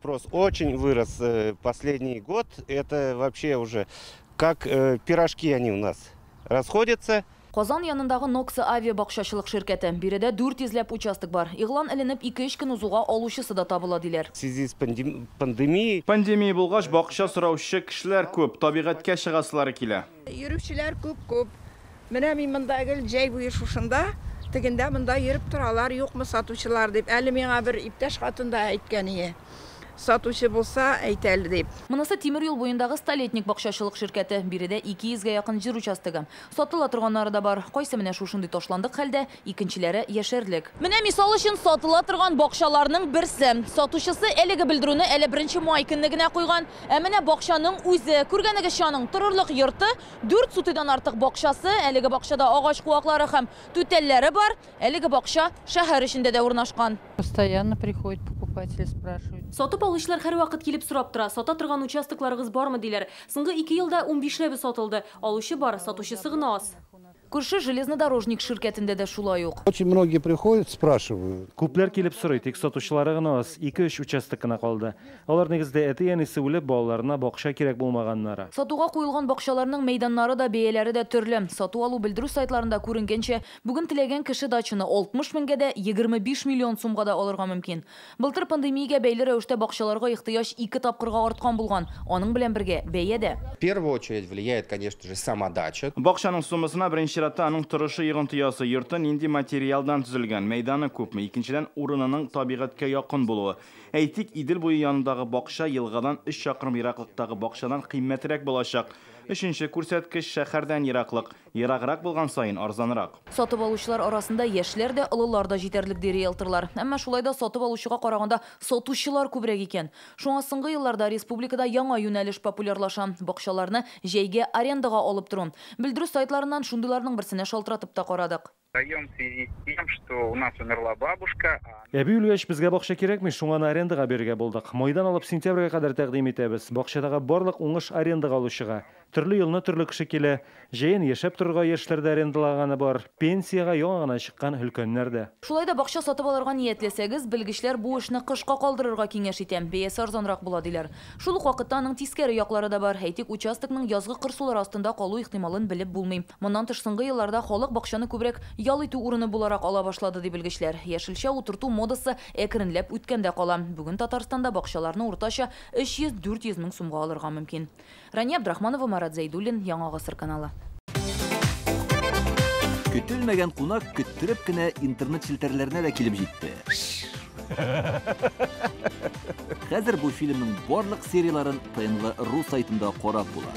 Спрос очень вырос последний год. Это вообще уже как пирожки они у нас расходятся. Казан янындагы Нокса авиа бакчачылык ширкәте. Биредә 400 ләп участок бар. Игълан эленеп 2-3 көн узуга алучысы да табыла диләр. В связи с пандемией. Пандемия булгач, бакча сораучы кешеләр күп, табигатькә чыгасылары килә. Йөрүчеләр күп-күп. Менә мин монда гел җәй буе шушында, тегендә монда йөреп торалар, юкмы сатучылар дип. Әле миңа бер иптәш хатын да әйткән ие. Сатучы булса, әйт әле дип. Монысы тимер юл буендагы Столетник бакчачылык ширкәте. Биредә 200гә якын җир участогы. Сатыла торганнары да бар. Кайсы менә шушындый ташландык хәлдә, икенчеләре яшәрлек. Менә мисал өчен сатыла торган бакчаларның берсе. Сатучысы әлеге белдерүне әле 1 май көнне генә куйган. Ә менә бакчаның үзе, күргәнегезчә, аның торырлык йорты, 4 сутыйдан артык бакчасы, әлеге бакчада агач куаклары һәм түтәлләре бар. Әлеге бакча шәһәр эчендә дә урнашкан. Постоянно приходят покупатели, спрашивают. Сатып алучылар һәрвакыт килеп сорап тора. Сата торган участокларыгыз бармы диләр. Соңгы 2 елда 15ләбе сатылды. Алучы бар, сатучысы гына аз. Күрше железнодорожник ширкәтендә дә шулай ук. Очень многие приходят, спрашивают. Күпләр килеп сорый, тик сатучылары гына аз. 2-3 участок кына калды. Алар нигездә әти-әнисе үлеп, балаларына бакча кирәк булмаганнары. Сатуга куелган бакчаларның мәйданнары да, бәяләре дә төрле. Сату алу белдерү сайтларында күренгәнчә, бүген теләгән кеше дачаны 60 меңгә дә, 25 миллион сумга да алырга мөмкин. Былтыр пандемиягә бәйле рәвештә бакчаларга ихтыяҗ 2 тапкырга арткан булган. Аның белән бергә бәя дә. В первую очередь влияет, конечно же, сама дача. Бакчаның суммасына беренче чиратта аның торышы йогынты ясый. Йорты нинди материалдан төзелгән, мәйданы күпме, икенчедән урынының табигатькә якын булуы. Әйтик, Идел буе янындагы бакча елгадан 3 чакрым ераклыктагы бакчадан кыйммәтрәк булачак. Өченче күрсәткеч шәһәрдән ераклык. Ераграк булган саен арзанрак. Сатып алучылар арасында яшьләр дә, олылар да җитәрлек ди риэлторлар. Әмма шулай да сатып алучыга караганда сатучылар күбрәк икән. Шуңа соңгы елларда республикада яңа юнәлеш популярлаша. Бакчаларны җәйгә арендага алып тору. Белдерү сайтларыннан шундыйларның берсенә шалтыратып та карадык. Даем в связи с тем, что у нас умерла бабушка. Әби үлгәч, безгә бакча кирәкми, шуңа аны арендага бирергә булдык. Майдан алып сентябрьгә кадәр тәкъдим итәбез. Бакчадагы барлык уңыш арендага алучыга. Төрле елны төрле кеше килә. Җәен яшәп торырга яшьләр дә арендалаганы бар. Пенсиягә яңа гына чыккан өлкәннәр дә. Шулай да бакча сатып алырга ниятләсәгез, белгечләр бу эшне кышка калдырырга киңәш итә. Бәясе арзанрак була диләр. Шул ук вакытта аның тискәре яклары да бар. Әйтик, участокның язгы кыр сулары астында калу ихтималын белеп булмый. Моннан тыш соңгы елларда халык бакчаны күбрәк ял итү урыны буларак ала башлады ди белгечләр. Яшелчә утырту модасы әкренләп үткәндә кала. Бүген Татарстанда бакчаларны уртача 300-400 мең сумга алырга мөмкин. Рания Абдрахманова, Марат Зәйдуллин, Яңа Гасыр каналы. Көтелмәгән кунак көттереп кенә интернет челтәрләренә дә килеп җитте. Хәзер бу фильмның барлык серияларын ТНВ.ру сайтында карап була.